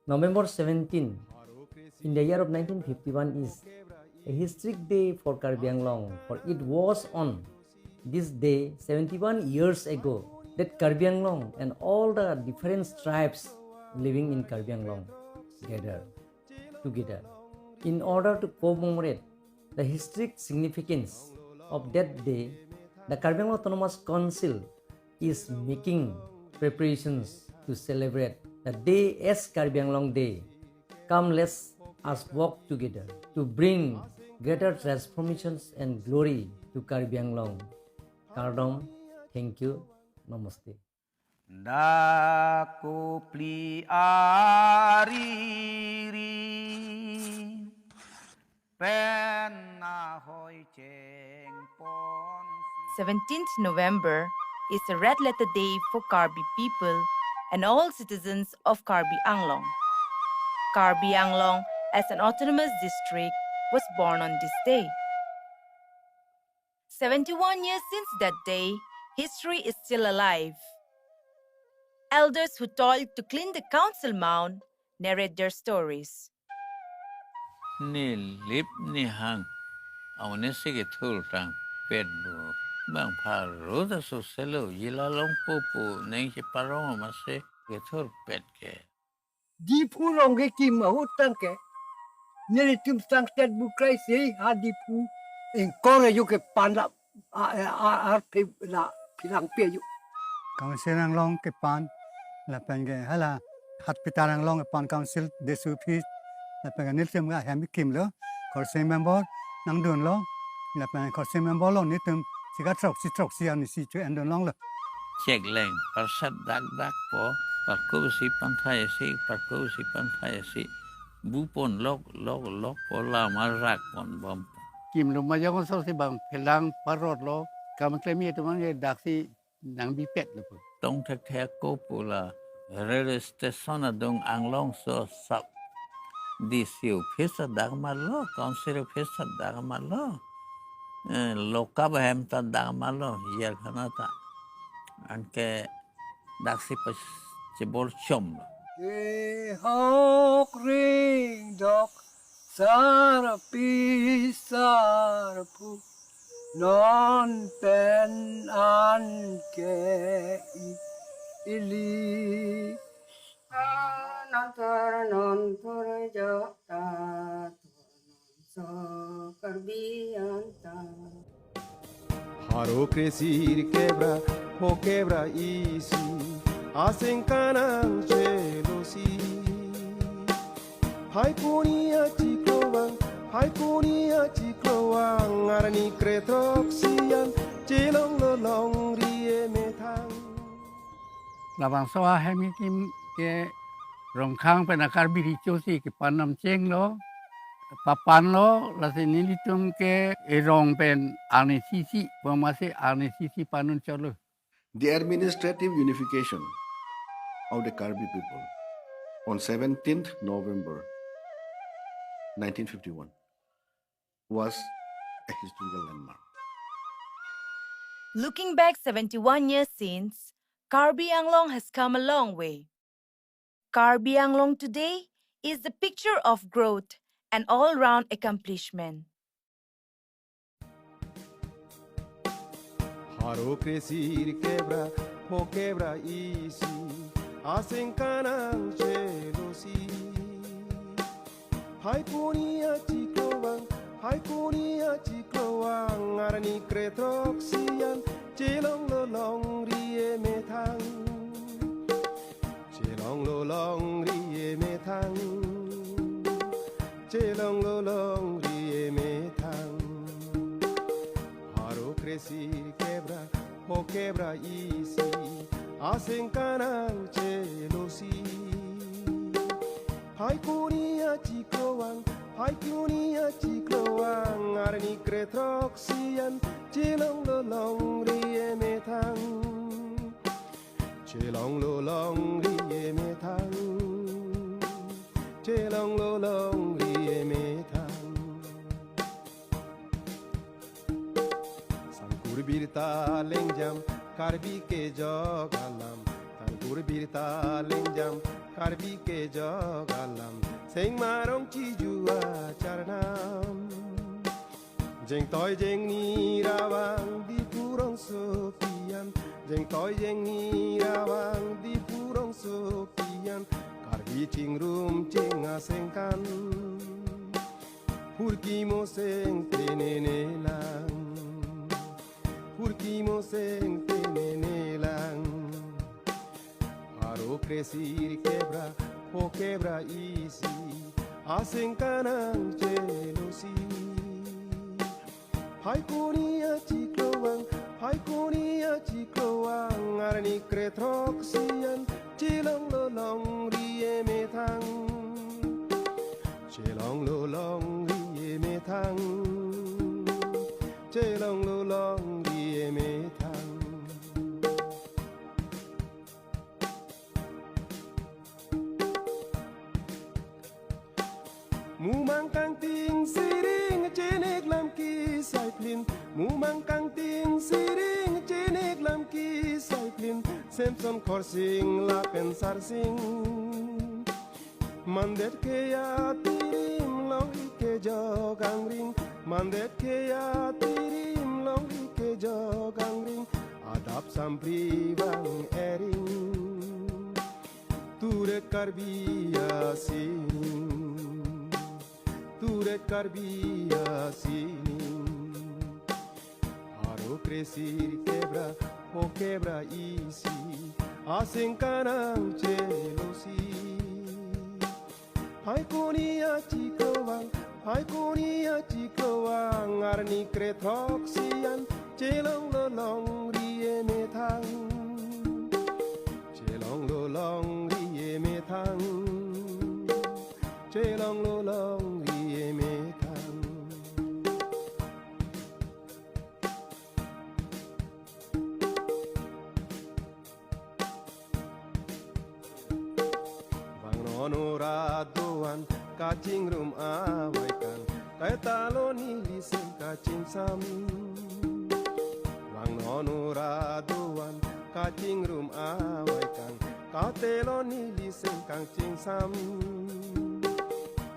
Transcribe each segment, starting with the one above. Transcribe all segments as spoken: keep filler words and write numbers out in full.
November seventeen, in the year of nineteen fifty-one, is a historic day for Karbi Anglong, for it was on this day seventy-one years ago that Karbi Anglong and all the different tribes living in Karbi Anglong gathered together in order to commemorate the historic significance of that day. The Karbi Anglong Autonomous Council is making preparations to celebrate the day as Karbi Anglong Day. Come, let us work together to bring greater transformations and glory to Karbi Anglong. Kardom, thank you, namaste. Dak kopli ariri pen ahoi chengpon. Seventeenth November is a red letter day for Karbi people and all citizens of Karbi Anglong. Karbi Anglong, as an autonomous district, was born on this day. Seventy-one years since that day, history is still alive. Elders who toiled to clean the council mound narrate their stories. Nelip nehang, amonit si kethur tangpet bo. Bang pharo ta soselo, jila long popo, neng si parong masi kethurpet ke. Diphu rong kekim ahut tangke, nelitum sangtet buklai si ha Diphu ingkor ajo kepan la, a, a, a, arphe la philang pe ajo. Council anglong kepan, lapen ke hala Hatpitar anglong kepan council D C office, lapen ke nelitum ahem kimlo, council member nangdunlo, lapen council member lo nelitum sika throksi throksi arnisi cho-endun longlo. Chekleng, parsat dak dak po, parkup si pantha isi, parkup si pantha isi, bupon lok, lok, lok po, lam arrak ponbom. Kimlo majang so si bang phelang parot lo, kam klem ye teman ye dak si nangbipet lo po. Tong thekthek ko pu la railway station adung Anglong so sap D C office adak malo, council office adak malo, eh, lokap ahem ta dak malo, Jharkhand ta. Anke daksi pas chebor chom. Ehok ring dok sarpi sarpu non pen anke i-, ili. Non thur, non thur jok ta, so Karbi anta. Pharo kresir kebra, pho kebra isi, aseng kanang chelosi. Hai kuni achiklo vang, hai kuni achiklo vang, arni kre throksi an, chelonglo longri emethang. Labangso ahem kim ke Rongkhang pen a-Karbi Recho si kepan namchenglo, papanlo, lasi nelitum ke erong pen arnisi si, pamasi arnisi si panun cholo. The administrative unification of the Karbi people on seventeenth November nineteen fifty-one was a historical landmark. Looking back seventy-one years since, Karbi Anglong has come a long way. Karbi Anglong today is the picture of growth and all-round accomplishment. Pharo kresir kebra, pho kebra isi, aseng kanang chelosi. Hai kuni achiklo vang, hai kuni achiklo vang, arni kre throksi an, chelonglo longri emethang. Chelonglo longri emethang. Chelonglo longri emethang. Pharo kresir kebra, pho kebra isi, aseng kanang chelosi. Hai kuni achiklo vang, hai kuni achiklo vang, arni kre throksi an, chelonglo longri emethang. Chelonglo longri emethang. Chelonglo longri emethang. Sangkur birta lengjam Karbi kejok alam. Sangkur birta lengjam Karbi kejok alam. Sengmarong chiju acharnam. Jengtoi jengni ravang Diphu rongsopi an. Jengtoi jengni ravang Diphu rongsopi an. Karbi chingrum ching asengkan. Phurkimo seng tenene lang. Phurkimo seng tenene lang. Pharo kresir kebra, pho kebra isi. Asengkan angchelosi. Phaikuni achiklo vang, phaikuni achiklo vang, arni krethroksi an, chelonglo longri emethang. Chelonglo longri emethang. Chelonglo longri emethang. Mumang kangting siring chenek lam kisai plin. Mumang kangting siring chenek lam kisai plin. Semson Khorsing lapen Sarsing. Mandet ke atirim longri kejok angring. Mandet ke atirim longri kejok angring. Adap sampri vang ering. Ture Karbi asining. Ture Karbi asining. Pharo kresir kebra, pho kebra isi. Asengkan angchelosi. Phaikuni achiklo vang, phaikuni achiklo vang, arni krethroksi an, chelonglo longri emethang. Chelonglo longri emethang. Chelonglo longri emethang. Bang nono raduan kachingrum avaikang, kaitalo neli seng kachingsam. Bang nono raduan kachingrum avaikang, kaitalo neli seng kachingsam.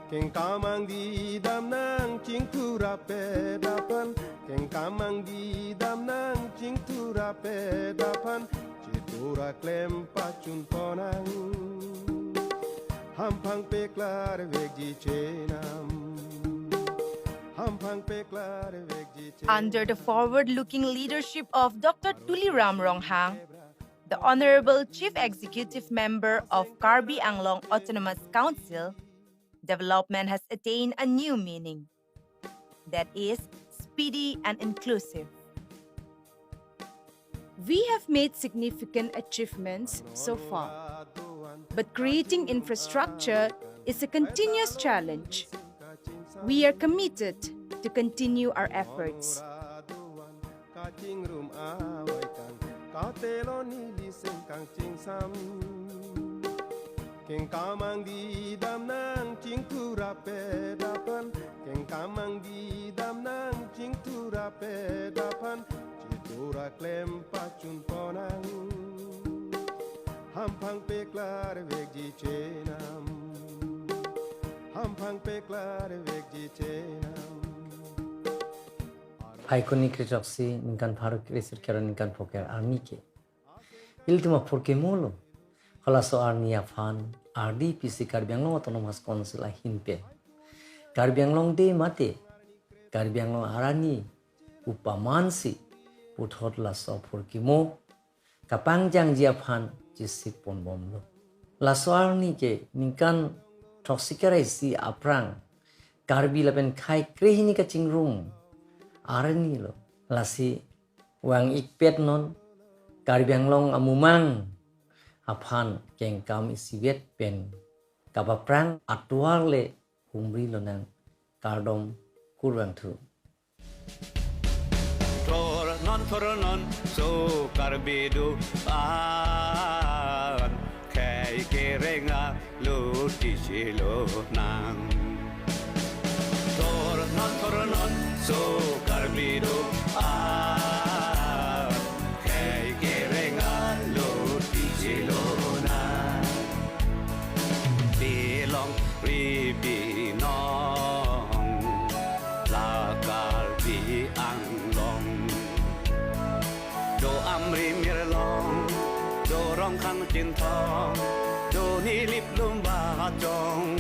Kengkam angdi damnang chingthur apet aphan. Kengkam angdi damnang chingthur apet aphan. Chitura klem pachun ponang. Hamphang peklar vekji chenam. Hamphang peklar vekji chenam. Under the forward-looking leadership of Doctor Tuliram Ronghang, the Honorable Chief Executive Member of Karbi Anglong Autonomous Council, development has attained a new meaning, that is, speedy and inclusive. We have made significant achievements so far, but creating infrastructure is a continuous challenge. We are committed to continue our efforts. Kachingrum avaikang, kaitalo neli seng kachingsam. Kengkam angdi damnang chingthur apet aphan. Kengkam angdi damnang chingthur apet aphan. Chitura klem pachun ponang. Hamphang peklar vekji chenam. Hamphang peklar vekji chenam. Phaikuni krethroksi ningkan pharo kresir kre ningkan pho kre arni ke ilitum aphurkimo lo. Halaso arni aphan R D P C Karbi Anglong Autonomous Council ahin pen Karbi Anglong Day mate Karbi Anglong arni aputhot si puthot laso aphurkimo kapangjangji aphan chesik ponbomlo. Laso arni ke ningkan throksi kre isi aphrang Karbi lapen Khai krehini kachingrum arni lo. Lasi vang-ikpet non Karbi Anglong amumang aphan kengkam isivet pen kapaphrang atovar le humri lonang, kardom kurvangthu. Thor non, thor non, so Karbi do, ah. Kereng aluti chelonang. Thor non, thor non, so Karbi do a. Khei kereng aluti chelonang. Bilong ri binong, la Karbi Anglong. Do Amri Mirlong, do Rongkhang Chinthong, do Nilip Lumba Chong.